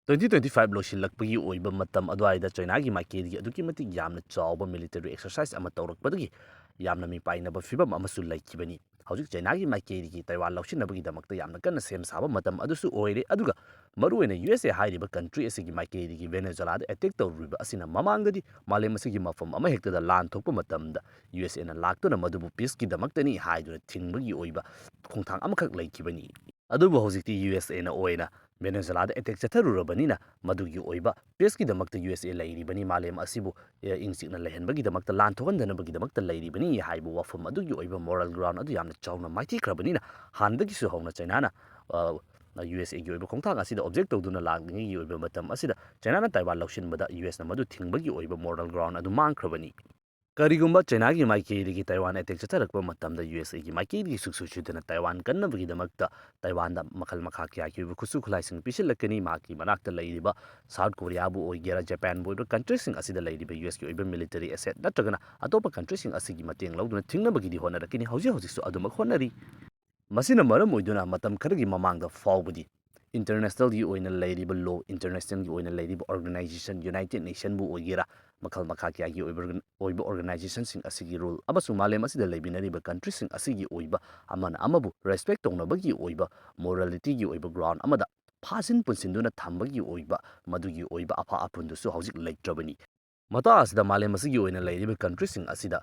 Twenty twenty-five ꯂꯣꯏꯁꯤꯜꯂꯛꯄꯒꯤ ꯑꯣꯏꯕ ꯃꯇꯝ ꯑꯗꯨꯋꯥꯏꯗ ꯆꯥꯏꯅꯥꯒꯤ ꯃꯥꯏꯀꯩꯗꯒꯤ ꯑꯗꯨꯛꯀꯤ ꯃꯇꯤꯛ ꯌꯥꯝꯅ ꯆꯥꯎꯕ military exercise ꯑꯃ ꯇꯧꯔꯛꯄꯗꯒꯤ ꯌꯥꯝꯅ ꯃꯤꯄꯥꯏꯅꯕ ꯐꯤꯕꯝ ꯑꯃꯁꯨ ꯂꯩꯈꯤꯕꯅꯤ꯫ ꯍꯧꯖꯤꯛ ꯆꯥꯏꯅꯥꯒꯤ ꯃꯥꯏꯀꯩꯗꯒꯤ ꯇꯥꯏꯋꯥꯟ ꯂꯧꯁꯤꯟꯅꯕꯒꯤꯗꯃꯛꯇ ꯌꯥꯝꯅ ꯀꯟꯅ ꯁꯦꯝ ꯁꯥꯕ ꯃꯇꯝ ꯑꯗꯨꯁꯨ ꯑꯣꯏꯔꯦ, ꯑꯗꯨꯒ ꯃꯔꯨꯑꯣꯏꯅ ꯌꯨ ꯑꯦꯁ ꯑꯦ ꯍꯥꯏꯔꯤꯕ country ꯑꯁꯤꯒꯤ ꯃꯥꯏꯀꯩꯗꯒꯤ ꯚꯦꯅꯦꯖꯨꯂꯥꯗ attack ꯇꯧꯔꯨꯔꯤꯕ ꯑꯁꯤꯅ ꯃꯃꯥꯡꯗꯗꯤ ꯃꯥꯂꯦꯝ ꯑꯁꯤꯒꯤ ꯃꯐꯝ ꯑꯃꯍꯦꯛꯇꯗ ꯂꯥꯟ ꯊꯣꯛꯄ ꯃꯇꯝꯗ ꯌꯨ ꯑꯦꯁ ꯑꯦꯅ ꯂꯥꯛꯇꯨꯅ ꯃꯗꯨꯕꯨ peaceꯀꯤꯗꯃꯛꯇꯅꯤ ꯍꯥꯏꯗꯨꯅ ꯊꯤꯡꯕꯒꯤ ꯑꯣꯏꯕ ꯈꯣꯡꯊꯥꯡ ꯑꯃꯈꯛ ꯂꯩꯈꯤꯕꯅꯤ꯫ ꯑꯗꯨꯕꯨ ꯍꯧꯖꯤꯛꯇꯤ ꯌꯨ ꯑꯦꯁ ꯑꯦꯅ ꯑꯣꯏꯅ ꯚꯦꯅꯦꯖꯨꯂꯥꯗ attack ꯆꯠꯊꯔꯨꯔꯕꯅꯤꯅ ꯃꯗꯨꯒꯤ ꯑꯣꯏꯕ peaceꯀꯤꯗꯃꯛꯇ ꯌꯨ ꯑꯦꯁ ꯑꯦ ꯂꯩꯔꯤꯕꯅꯤ, ꯃꯥꯂꯦꯝ ꯑꯁꯤꯕꯨ, ꯑꯦ, ꯏꯪ ꯆꯤꯛꯅ ꯂꯩꯍꯟꯕꯒꯤꯗꯃꯛꯇ, ꯂꯥꯟ ꯊꯣꯛꯍꯟꯗꯅꯕꯒꯤꯗꯃꯛꯇ ꯂꯩꯔꯤꯕꯅꯤ ꯍꯥꯏꯕ ꯋꯥꯐꯝ ꯑꯗꯨꯒꯤ ꯑꯣꯏꯕ moral ground ꯑꯗꯨ ꯌꯥꯝꯅ ꯆꯥꯎꯅ ꯃꯥꯏꯊꯤꯈ꯭ꯔꯕꯅꯤꯅ, ꯍꯥꯟꯅꯗꯒꯤꯁꯨ ꯍꯧꯅ ꯆꯥꯏꯅꯥꯅ, ꯑ, ꯌꯨ ꯑꯦꯁ ꯑꯦꯒꯤ ꯑꯣꯏꯕ ꯈꯣꯡꯊꯥꯡ ꯑꯁꯤꯗ object ꯇꯧꯗꯨꯅ ꯂꯥꯛꯂꯤꯉꯩꯒꯤ ꯑꯣꯏꯕ ꯃꯇꯝ ꯑꯁꯤꯗ ꯆꯥꯏꯅꯥꯅ ꯇꯥꯏꯋꯥꯟ ꯂꯧꯁꯤꯟꯕꯗ ꯌꯨ ꯑꯦꯁꯅ ꯃꯗꯨ ꯊꯤꯡꯕꯒꯤ ꯑꯣꯏꯕ moral ground ꯑꯗꯨ ꯃꯥꯡꯈ꯭ꯔꯕꯅꯤ꯫ ꯀꯔꯤꯒꯨꯝꯕ ꯆꯥꯏꯅꯥꯒꯤ ꯃꯥꯏꯀꯩꯗꯒꯤ ꯇꯥꯏꯋꯥꯟ attack ꯆꯠꯊꯔꯛꯄ ꯃꯇꯝꯗ ꯌꯨ ꯑꯦꯁ ꯑꯦꯒꯤ ꯃꯥꯏꯀꯩꯗꯒꯤ ꯁꯨꯛꯁꯣꯏ ꯁꯣꯏꯗꯅ ꯇꯥꯏꯋꯥꯟ ꯀꯟꯅꯕꯒꯤꯗꯃꯛꯇ ꯇꯥꯏꯋꯥꯟꯗ ꯃꯈꯜ ꯃꯈꯥ ꯀꯌꯥꯒꯤ ꯑꯣꯏꯕ ꯈꯨꯠꯁꯨ ꯈꯨꯠꯂꯥꯏꯁꯤꯡ ꯄꯤꯁꯤꯜꯂꯛꯀꯅꯤ꯫ ꯃꯍꯥꯛꯀꯤ ꯃꯅꯥꯛꯇ ꯂꯩꯔꯤꯕ ꯁꯥꯎꯠ ꯀꯣꯔꯤꯌꯥꯕꯨ ꯑꯣꯏꯒꯦꯔꯥ, ꯖꯄꯥꯟꯕꯨ ꯑꯣꯏꯒꯦꯔꯥ, countryꯁꯤꯡ ꯑꯁꯤꯗ ꯂꯩꯔꯤꯕ ꯌꯨ ꯑꯦꯁꯀꯤ ꯑꯣꯏꯕ military asset ꯅꯠꯇ꯭ꯔꯒꯅ ꯑꯇꯣꯞꯄ countryꯁꯤꯡ ꯑꯁꯤꯒꯤ ꯃꯇꯦꯡ ꯂꯧꯗꯨꯅ ꯊꯤꯡꯅꯕꯒꯤꯗꯤ ꯍꯣꯠꯅꯔꯛꯀꯅꯤ꯫ ꯍꯧꯖꯤꯛ ꯍꯧꯖꯤꯛꯁꯨ ꯑꯗꯨꯃꯛ ꯍꯣꯠꯅꯔꯤ꯫ ꯃꯁꯤꯅ ꯃꯔꯝ ꯑꯣꯏꯗꯨꯅ ꯃꯇꯝ ꯈꯔꯒꯤ ꯃꯃꯥꯡꯗ ꯐꯥꯎꯕꯗꯤ internationalꯒꯤ ꯑꯣꯏꯅ ꯂꯩꯔꯤꯕ law, internationalꯒꯤ ꯑꯣꯏꯅ ꯂꯩꯔꯤꯕ organization, United Nationꯕꯨ ꯑꯣꯏꯒꯦꯔꯥ, ꯃꯈꯜ ꯃꯈꯥ ꯀꯌꯥꯒꯤ ꯑꯣꯏꯕ, ꯑꯣꯏꯕ organizationꯁꯤꯡ ꯑꯁꯤꯒꯤ rule ꯑꯃꯁꯨꯡ ꯃꯥꯂꯦꯝ ꯑꯁꯤꯗ ꯂꯩꯃꯤꯟꯅꯔꯤꯕ countryꯁꯤꯡ ꯑꯁꯤꯒꯤ ꯑꯣꯏꯕ ꯑꯃꯅ ꯑꯃꯕꯨ respect ꯇꯧꯅꯕꯒꯤ ꯑꯣꯏꯕ, moralityꯒꯤ ꯑꯣꯏꯕ ground ꯑꯃꯗ ꯐꯥꯖꯤꯟ ꯄꯨꯟꯁꯤꯟꯗꯨꯅ ꯊꯝꯕꯒꯤ ꯑꯣꯏꯕ, ꯃꯗꯨꯒꯤ ꯑꯣꯏꯕ ꯑꯐ ꯑꯄꯨꯟꯗꯨꯁꯨ ꯍꯧꯖꯤꯛ ꯂꯩꯇ꯭ꯔꯕꯅꯤ꯫ ꯃꯇꯥꯡ ꯑꯁꯤꯗ ꯃꯥꯂꯦꯝ ꯑꯁꯤꯒꯤ ꯑꯣꯏꯅ ꯂꯩꯔꯤꯕ countryꯁꯤꯡ ꯑꯁꯤꯗ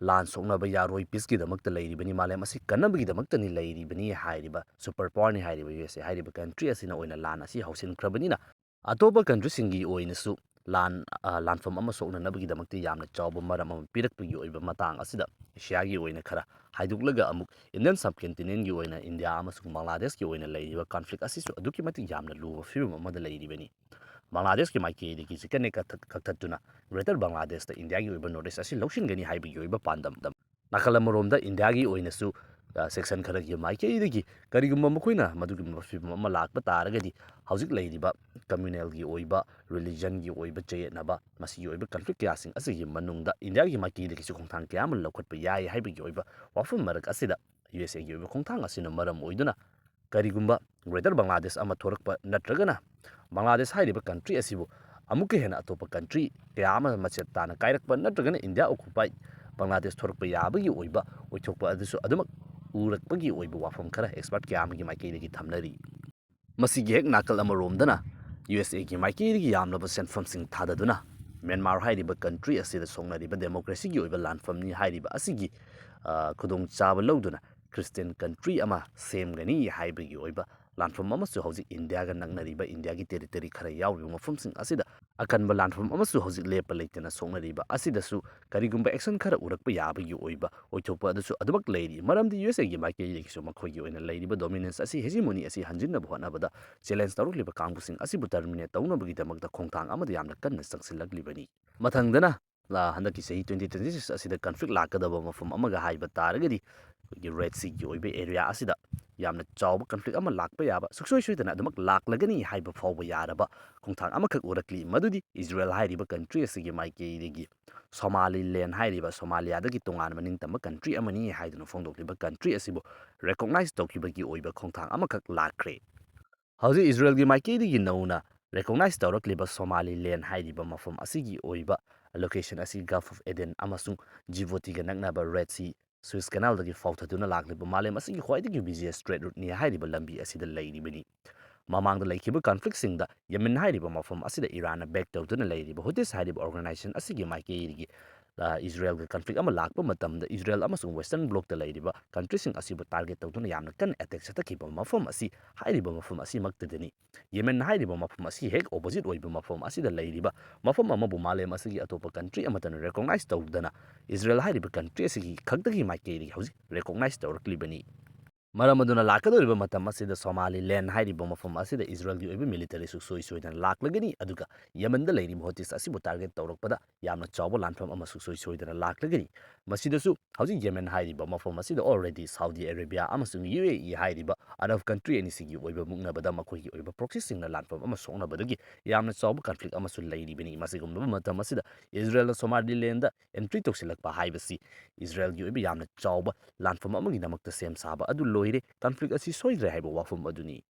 ꯂꯥꯟ ꯁꯣꯛꯅꯕ ꯌꯥꯔꯣꯏ, ꯄꯤꯁꯀꯤꯗꯃꯛꯇ ꯂꯩꯔꯤꯕꯅꯤ, ꯃꯥꯂꯦꯝ ꯑꯁꯤ ꯀꯟꯅꯕꯒꯤꯗꯃꯛꯇꯅꯤ ꯂꯩꯔꯤꯕꯅꯤ ꯍꯥꯏꯔꯤꯕ ꯁꯨꯄꯔ ꯄꯥꯋꯔꯅꯤ ꯍꯥꯏꯔꯤꯕ ꯌꯨ ꯑꯦꯁ ꯑꯦ ꯍꯥꯏꯔꯤꯕ ꯀꯟꯇ꯭ꯔꯤ ꯑꯁꯤꯅ ꯑꯣꯏꯅ ꯂꯥꯟ ꯑꯁꯤ ꯍꯧꯁꯤꯟꯈ꯭ꯔꯕꯅꯤꯅ, ꯑꯇꯣꯞꯄ ꯀꯟꯇ꯭ꯔꯤꯁꯤꯡꯒꯤ ꯑꯣꯏꯅꯁꯨ ꯂꯥꯟ, ꯑ, ꯂꯥꯟꯐꯝ ꯑꯃ ꯁꯣꯛꯅꯅꯕꯒꯤꯗꯃꯛꯇ ꯌꯥꯝꯅ ꯆꯥꯎꯕ ꯃꯔꯝ ꯑꯃ ꯄꯤꯔꯛꯄꯒꯤ ꯑꯣꯏꯕ ꯃꯇꯥꯡ ꯑꯁꯤꯗ ꯑꯦꯁꯤꯌꯥꯒꯤ ꯑꯣꯏꯅ ꯈꯔ ꯍꯥꯏꯗꯣꯛꯂꯒ ꯑꯃꯨꯛ ꯏꯟꯗꯤꯌꯟ ꯁꯕ ꯀꯟꯇꯤꯅꯦꯟꯒꯤ ꯑꯣꯏꯅ ꯏꯟꯗꯤꯌꯥ ꯑꯃꯁꯨꯡ ꯕꯪꯒ꯭ꯂꯥꯗꯦꯁꯀꯤ ꯑꯣꯏꯅ ꯂꯩꯔꯤꯕ ꯀꯟꯐ꯭ꯂꯤꯛ ꯑꯁꯤꯁꯨ ꯑꯗꯨꯛꯀꯤ ꯃꯇꯤꯛ ꯌꯥꯝꯅ ꯂꯨꯕ ꯐꯤꯕꯝ ꯑꯃꯗ ꯂꯩꯔꯤꯕꯅꯤ꯫ ꯕꯪꯒ꯭ꯂꯥꯗꯦꯁꯀꯤ ꯃꯥꯏꯀꯩꯗꯒꯤ ꯆꯤꯀꯟꯅꯦ ꯀꯛꯊꯠ-, ꯀꯛꯊꯠꯇꯨꯅ ꯒ꯭ꯔꯦꯇꯔ ꯕꯪꯒ꯭ꯂꯥꯗꯦꯁꯇ ꯏꯟꯗꯤꯌꯥꯒꯤ ꯑꯣꯏꯕ ꯅꯣꯔꯠ ꯏꯁ ꯑꯁꯤ ꯂꯧꯁꯤꯟꯒꯅꯤ ꯍꯥꯏꯕꯒꯤ ꯑꯣꯏꯕ ꯄꯥꯟꯗꯝ꯫ ꯅꯥꯀꯜ ꯑꯃꯔꯣꯝꯗ ꯏꯟꯗꯤꯌꯥꯒꯤ ꯑꯣꯏꯅꯁꯨ, ꯑ, ꯁꯦꯛꯁꯟ ꯈꯔꯒꯤ ꯃꯥꯏꯀꯩꯗꯒꯤ ꯀꯔꯤꯒꯨꯝꯕ ꯃꯈꯣꯏꯅ ꯃꯗꯨꯒꯨꯝꯕ ꯐꯤꯕꯝ ꯑꯃ ꯂꯥꯛꯄ ꯇꯥꯔꯒꯗꯤ ꯍꯧꯖꯤꯛ ꯂꯩꯔꯤꯕ ꯀꯝꯃ꯭ꯌꯨꯅꯦꯜꯒꯤ ꯑꯣꯏꯕ, ꯔꯤꯂꯤꯖꯟꯒꯤ ꯑꯣꯏꯕ ꯆꯌꯦꯠꯅꯕ, ꯃꯁꯤꯒꯤ ꯑꯣꯏꯕ ꯀꯟꯐ꯭ꯂꯤꯛ ꯀꯌꯥꯁꯤꯡ ꯑꯁꯤꯒꯤ ꯃꯅꯨꯡꯗ ꯏꯟꯗꯤꯌꯥꯒꯤ ꯃꯥꯏꯀꯩꯗꯒꯤꯁꯨ ꯈꯣꯡꯊꯥꯡ ꯀꯌꯥ ꯑꯃ ꯂꯧꯈꯠꯄ ꯌꯥꯏ ꯍꯥꯏꯕꯒꯤ ꯑꯣꯏꯕ ꯋꯥꯐꯝ ꯃꯔꯛ ꯑꯁꯤꯗ ꯌꯨ ꯑꯦꯁ ꯑꯦꯒꯤ ꯑꯣꯏꯕ ꯈꯣꯡꯊꯥꯡ ꯑꯁꯤꯅ ꯃꯔꯝ ꯑꯣꯏꯗꯨꯅ ꯀꯔꯤꯒꯨꯝꯕ ꯒ꯭ꯔꯦꯇꯔ ꯕꯪꯒ꯭ꯂꯥꯗꯦꯁ ꯑꯃ ꯊꯣꯔꯛꯄ ꯅꯠꯇ꯭ꯔꯒꯅ ꯕꯪꯒ꯭ꯂꯥꯗꯦꯁ ꯍꯥꯏꯔꯤꯕ ꯀꯟꯇ꯭ꯔꯤ ꯑꯁꯤꯕꯨ ꯑꯃꯨꯛꯀ ꯍꯦꯟꯅ ꯑꯇꯣꯞꯄ ꯀꯟꯇ꯭ꯔꯤ ꯀꯌꯥ ꯑꯃ ꯃꯆꯦꯠ ꯇꯥꯅ ꯀꯥꯏꯔꯛꯄ ꯅꯠꯇ꯭ꯔꯒꯅ ꯏꯟꯗꯤꯌꯥ ꯑꯣꯀꯨꯄꯥꯏ ꯕꯪꯒ꯭ꯂꯥꯗꯦꯁ ꯊꯣꯔꯛꯄ ꯌꯥꯕꯒꯤ ꯑꯣꯏꯕ ꯑꯣꯏꯊꯣꯛꯄ ꯑꯗꯨꯁꯨ ꯑꯗꯨꯃꯛ ꯎꯔꯛꯄꯒꯤ ꯑꯣꯏꯕ ꯋꯥꯐꯝ ꯈꯔ ꯑꯦꯛꯁꯄꯔꯠ ꯀꯌꯥ ꯑꯃꯒꯤ ꯃꯥꯏꯀꯩꯗꯒꯤ ꯊꯝꯅꯔꯤ꯫ ꯃꯁꯤꯒꯤ ꯍꯦꯛ ꯅꯥꯀꯜ ꯑꯃꯔꯣꯝꯗꯅ ꯌꯨ ꯑꯦꯁ ꯑꯦꯒꯤ ꯃꯥꯏꯀꯩꯗꯒꯤ ꯌꯥꯝꯂꯕ ꯁꯦꯟꯐꯝꯁꯤꯡ ꯊꯥꯗꯗꯨꯅ ꯃ꯭ꯌꯥꯟꯃꯥꯔ ꯍꯥꯏꯔꯤꯕ ꯀꯟꯇ꯭ꯔꯤ ꯑꯁꯤꯗ ꯁꯣꯛꯅꯔꯤꯕ ꯗꯦꯃꯣꯀ꯭ꯔꯦꯁꯤꯒꯤ ꯑꯣꯏꯕ ꯂꯥꯟꯐꯝꯅꯤ ꯍꯥꯏꯔꯤꯕ ꯑꯁꯤꯒꯤ, ꯑ, ꯈꯨꯗꯣꯡꯆꯥꯕ ꯂꯧꯗꯨꯅ ꯈ꯭ꯔꯤꯁꯇꯤꯌꯟ ꯀꯟꯇ꯭ꯔꯤ ꯑꯃ ꯁꯦꯝꯒꯅꯤ ꯍꯥꯏꯕꯒꯤ ꯑꯣꯏꯕ ꯂꯥꯟꯐꯝ ꯑꯃꯁꯨ ꯍꯧꯖꯤꯛ ꯏꯟꯗꯤꯌꯥꯒ ꯅꯛꯅꯔꯤꯕ ꯏꯟꯗꯤꯌꯥꯒꯤ ꯇꯦꯔꯤꯇꯣꯔꯤ ꯈꯔ ꯌꯥꯎꯔꯤꯕ ꯃꯐꯝꯁꯤꯡ ꯑꯁꯤꯗ ꯑꯀꯟꯕ ꯂꯥꯟꯐꯝ ꯑꯃꯁꯨ ꯍꯧꯖꯤꯛ ꯂꯦꯞꯄ ꯂꯩꯇꯅ ꯁꯣꯛꯅꯔꯤꯕ ꯑꯁꯤꯗꯁꯨ ꯀꯔꯤꯒꯨꯝꯕ ꯑꯦꯛꯁꯟ ꯈꯔ ꯎꯔꯛꯄ ꯌꯥꯕꯒꯤ ꯑꯣꯏꯕ ꯑꯣꯏꯊꯣꯛꯄ ꯑꯗꯨꯁꯨ ꯑꯗꯨꯃꯛ ꯂꯩꯔꯤ꯫ ꯃꯔꯝꯗꯤ ꯌꯨ ꯑꯦꯁ ꯑꯦꯒꯤ ꯃꯥꯏꯀꯩꯗꯒꯤꯁꯨ ꯃꯈꯣꯏꯒꯤ ꯑꯣꯏꯅ ꯂꯩꯔꯤꯕ ꯗꯣꯃꯤꯅꯦꯟꯁ ꯑꯁꯤ, ꯍꯦꯖꯤꯃꯣꯅꯤ ꯑꯁꯤ ꯍꯟꯖꯤꯟꯅꯕ ꯍꯣꯠꯅꯕꯗ ꯆꯦꯂꯦꯟꯖ ꯇꯧꯔꯛꯂꯤꯕ ꯀꯥꯡꯕꯨꯁꯤꯡ ꯑꯁꯤꯕꯨ ꯇꯔꯃꯤꯅꯦꯠ ꯇꯧꯅꯕꯒꯤꯗꯃꯛꯇ ꯈꯣꯡꯊꯥꯡ ꯑꯃꯗ ꯌꯥꯝꯅ ꯀꯟꯅ ꯆꯪꯁꯤꯜꯂꯛꯂꯤꯕꯅꯤ꯫ ꯃꯊꯪꯗꯅ, ꯑ, ꯍꯟꯗꯛꯀꯤ ꯆꯍꯤ ꯇ꯭ꯋꯦꯟꯇꯤ ꯇ꯭ꯋꯦꯟꯇꯤ ꯁꯤꯛꯁ ꯑꯁꯤꯗ ꯀꯟꯐ꯭ꯂꯤꯛ ꯂꯥꯛꯀꯗꯕ ꯃꯐꯝ ꯑꯃꯒ ꯍꯥꯏꯕ ꯇꯥꯔꯒꯗꯤ ꯑꯩꯈꯣꯏꯒꯤ ꯔꯦꯗ ꯁꯤꯒꯤ ꯑꯣꯏꯕ ꯑꯦꯔꯤꯌꯥ ꯑꯁꯤꯗ ꯌꯥꯝꯅ ꯆꯥꯎꯕ ꯀꯟꯐ꯭ꯂꯤꯛ ꯑꯃ ꯂꯥꯛꯄ ꯌꯥꯕ, ꯁꯨꯡꯁꯣꯏ ꯁꯣꯏꯗꯅ ꯑꯗꯨꯃꯛ ꯂꯥꯛꯂꯒꯅꯤ ꯍꯥꯏꯕ ꯐꯥꯎꯕ ꯌꯥꯔꯕ ꯈꯣꯡꯊꯥꯡ ꯑꯃꯈꯛ ꯎꯔꯛꯂꯤ, ꯃꯗꯨꯗꯤ ꯏꯖꯔꯦꯜ ꯍꯥꯏꯔꯤꯕ ꯀꯟꯇ꯭ꯔꯤ ꯑꯁꯤꯒꯤ ꯃꯥꯏꯀꯩꯗꯒꯤ ꯁꯣꯃꯥꯂꯤꯂꯦꯟ ꯍꯥꯏꯔꯤꯕ ꯁꯣꯃꯥꯂꯤꯌꯥꯗꯒꯤ ꯇꯣꯉꯥꯟꯕ ꯅꯤꯡꯇꯝꯕ ꯀꯟꯇ꯭ꯔꯤ ꯑꯃꯅꯤ ꯍꯥꯏꯗꯨꯅ ꯐꯣꯡꯗꯣꯛꯂꯤꯕ ꯀꯟꯇ꯭ꯔꯤ ꯑꯁꯤꯕꯨ ꯔꯦꯀꯣꯛꯅꯥꯏꯖ ꯇꯧꯈꯤꯕꯒꯤ ꯑꯣꯏꯕ ꯈꯣꯡꯊꯥꯡ ꯑꯃꯈꯛ ꯂꯥꯛꯈ꯭ꯔꯦ꯫ ꯍꯧꯖꯤꯛ ꯏꯖꯔꯦꯜꯒꯤ ꯃꯥꯏꯀꯩꯗꯒꯤ ꯅꯧꯅ ꯔꯦꯀꯣꯛꯅꯥꯏꯖ ꯇꯧꯔꯛꯂꯤꯕ ꯁꯣꯃꯥꯂꯤꯂꯦꯟ ꯍꯥꯏꯔꯤꯕ ꯃꯐꯝ ꯑꯁꯤꯒꯤ ꯑꯣꯏꯕ ꯂꯣꯀꯦꯁꯟ ꯑꯁꯤ ꯒꯜꯐ ꯑꯣꯐ ꯑꯦꯗꯦꯟ ꯑꯃꯁꯨꯡ ꯖꯤꯕꯣꯇꯤꯒ ꯅꯛꯅꯕ ꯔꯦꯗ ꯁꯤ, ꯁ꯭ꯋꯤꯁ ꯀꯦꯅꯥꯜꯗꯒꯤ ꯐꯥꯎꯊꯗꯨꯅ ꯂꯥꯛꯂꯤꯕ ꯃꯥꯂꯦꯝ ꯑꯁꯤꯒꯤ ꯈ꯭ꯋꯥꯏꯗꯒꯤ ꯕꯤꯖꯤꯌꯦꯁ ꯇ꯭ꯔꯦꯗ ꯔꯨꯠꯅꯤ ꯍꯥꯏꯔꯤꯕ ꯂꯝꯕꯤ ꯑꯁꯤꯗ ꯂꯩꯔꯤꯕꯅꯤ꯫ ꯃꯃꯥꯡꯗ ꯂꯩꯈꯤꯕ ꯀꯟꯐ꯭ꯂꯤꯛꯁꯤꯡꯗ ꯌꯦꯃꯦꯟ ꯍꯥꯏꯔꯤꯕ ꯃꯐꯝ ꯑꯁꯤꯗ ꯏꯔꯥꯟꯅ ꯕꯦꯛ ꯇꯧꯗꯨꯅ ꯂꯩꯔꯤꯕ ꯍꯨꯇꯤꯁ ꯍꯥꯏꯔꯤꯕ ꯑꯣꯔꯒꯅꯥꯏꯖꯦꯁꯟ ꯑꯁꯤꯒꯤ ꯃꯥꯏꯀꯩꯗꯒꯤ ꯑ, ꯏꯖꯔꯦꯜꯒ ꯀꯟꯐ꯭ꯂꯤꯛ ꯑꯃ ꯂꯥꯛꯄ ꯃꯇꯝꯗ ꯏꯖꯔꯦꯜ ꯑꯃꯁꯨꯡ ꯋꯦꯁꯇꯔꯟ ꯕ꯭ꯂꯣꯛꯇ ꯂꯩꯔꯤꯕ ꯀꯟꯇ꯭ꯔꯤꯁꯤꯡ ꯑꯁꯤꯕꯨ ꯇꯥꯔꯒꯦꯠ ꯇꯧꯗꯨꯅ ꯌꯥꯝꯅ ꯀꯟꯅ ꯑꯦꯇꯦꯛ ꯆꯠꯊꯈꯤꯕ ꯃꯐꯝ ꯑꯁꯤ, ꯍꯥꯏꯔꯤꯕ ꯃꯐꯝ ꯑꯁꯤꯃꯛꯇꯗꯅꯤ꯫ ꯌꯦꯃꯦꯟ ꯍꯥꯏꯔꯤꯕ ꯃꯐꯝ ꯑꯁꯤ ꯍꯦꯛ ꯑꯣꯄꯣꯖꯤꯠ ꯑꯣꯏꯕ ꯃꯐꯝ ꯑꯁꯤꯗ ꯂꯩꯔꯤꯕ ꯃꯐꯝ ꯑꯃꯕꯨ ꯃꯥꯂꯦꯝ ꯑꯁꯤꯒꯤ ꯑꯇꯣꯞꯄ ꯀꯟꯇ꯭ꯔꯤ ꯑꯃꯠꯇꯅ ꯔꯦꯀꯣꯛꯅꯥꯏꯖ ꯇꯧꯗꯅ ꯏꯖꯔꯦꯜ ꯍꯥꯏꯔꯤꯕ ꯀꯟꯇ꯭ꯔꯤ ꯑꯁꯤꯒꯤ ꯈꯛꯇꯒꯤ ꯃꯥꯏꯀꯩꯗꯒꯤ ꯍꯧꯖꯤꯛ ꯔꯦꯀꯣꯛꯅꯥꯏꯖ ꯇꯧꯔꯛꯂꯤꯕꯅꯤ꯫ ꯃꯔꯝ ꯑꯗꯨꯅ ꯂꯥꯛꯀꯗꯧꯔꯤꯕ ꯃꯇꯝ ꯑꯁꯤꯗ ꯁꯣꯃꯥꯂꯤꯂꯦꯟ ꯍꯥꯏꯔꯤꯕ ꯃꯐꯝ ꯑꯁꯤꯗ ꯏꯖꯔꯦꯜꯒꯤ ꯑꯣꯏꯕ ꯃꯤꯂꯤꯇꯔꯤ ꯁꯨꯡꯁꯣꯏ ꯁꯣꯏꯗꯅ ꯂꯥꯛꯂꯒꯅꯤ, ꯑꯗꯨꯒ ꯌꯦꯃꯦꯟꯗ ꯂꯩꯔꯤꯕ ꯍꯣꯇꯤꯁ ꯑꯁꯤꯕꯨ ꯇꯥꯔꯒꯦꯠ ꯇꯧꯔꯛꯄꯗ ꯌꯥꯝꯅ ꯆꯥꯎꯕ ꯂꯥꯟꯐꯝ ꯑꯃ ꯁꯨꯡꯁꯣꯏ ꯁꯣꯏꯗꯅ ꯂꯥꯛꯂꯒꯅꯤ꯫ ꯃꯁꯤꯗꯁꯨ ꯍꯧꯖꯤꯛ ꯌꯦꯃꯦꯟ ꯍꯥꯏꯔꯤꯕ ꯃꯐꯝ ꯑꯁꯤꯗ already ꯁꯥꯎꯗꯤ ꯑꯔꯦꯕꯤꯌꯥ ꯑꯃꯁꯨꯡ ꯌꯨ ꯑꯦ ꯏ ꯍꯥꯏꯔꯤꯕ ꯑꯔꯕ ꯀꯟꯇ꯭ꯔꯤ ꯑꯅꯤꯁꯤꯒꯤ ꯑꯣꯏꯕ ꯃꯨꯛꯅꯕꯗ ꯃꯈꯣꯏꯒꯤ ꯑꯣꯏꯕ ꯄ꯭ꯔꯣꯛꯁꯤꯁꯤꯡꯅ ꯂꯥꯟꯐꯝ ꯑꯃ ꯁꯣꯛꯅꯕꯗꯒꯤ ꯌꯥꯝꯅ ꯆꯥꯎꯕ ꯀꯟꯐ꯭ꯂꯤꯛ ꯑꯃꯁꯨ ꯂꯩꯔꯤꯕꯅꯤ꯫ ꯃꯁꯤꯒꯨꯝꯂꯕ ꯃꯇꯝ ꯑꯁꯤꯗ ꯏꯖꯔꯦꯜꯅ ꯁꯣꯃꯥꯂꯤꯂꯦꯟꯗ ꯑꯦꯟꯇ꯭ꯔꯤ ꯇꯧꯁꯤꯜꯂꯛꯄ ꯍꯥꯏꯕꯁꯤ ꯏꯖꯔꯦꯜꯒꯤ ꯑꯣꯏꯕ ꯌꯥꯝꯅ ꯆꯥꯎꯕ ꯂꯥꯟꯐꯝ ꯑꯃꯒꯤꯗꯃꯛꯇ ꯁꯦꯝ ꯁꯥꯕ ꯑꯗꯨ ꯂꯣꯏꯔꯦ, ꯀꯟꯐ꯭ꯂꯤꯛ ꯑꯁꯤ ꯁꯣꯏꯗ꯭ꯔꯦ ꯍꯥꯏꯕ ꯋꯥꯐꯝ ꯑꯗꯨꯅꯤ꯫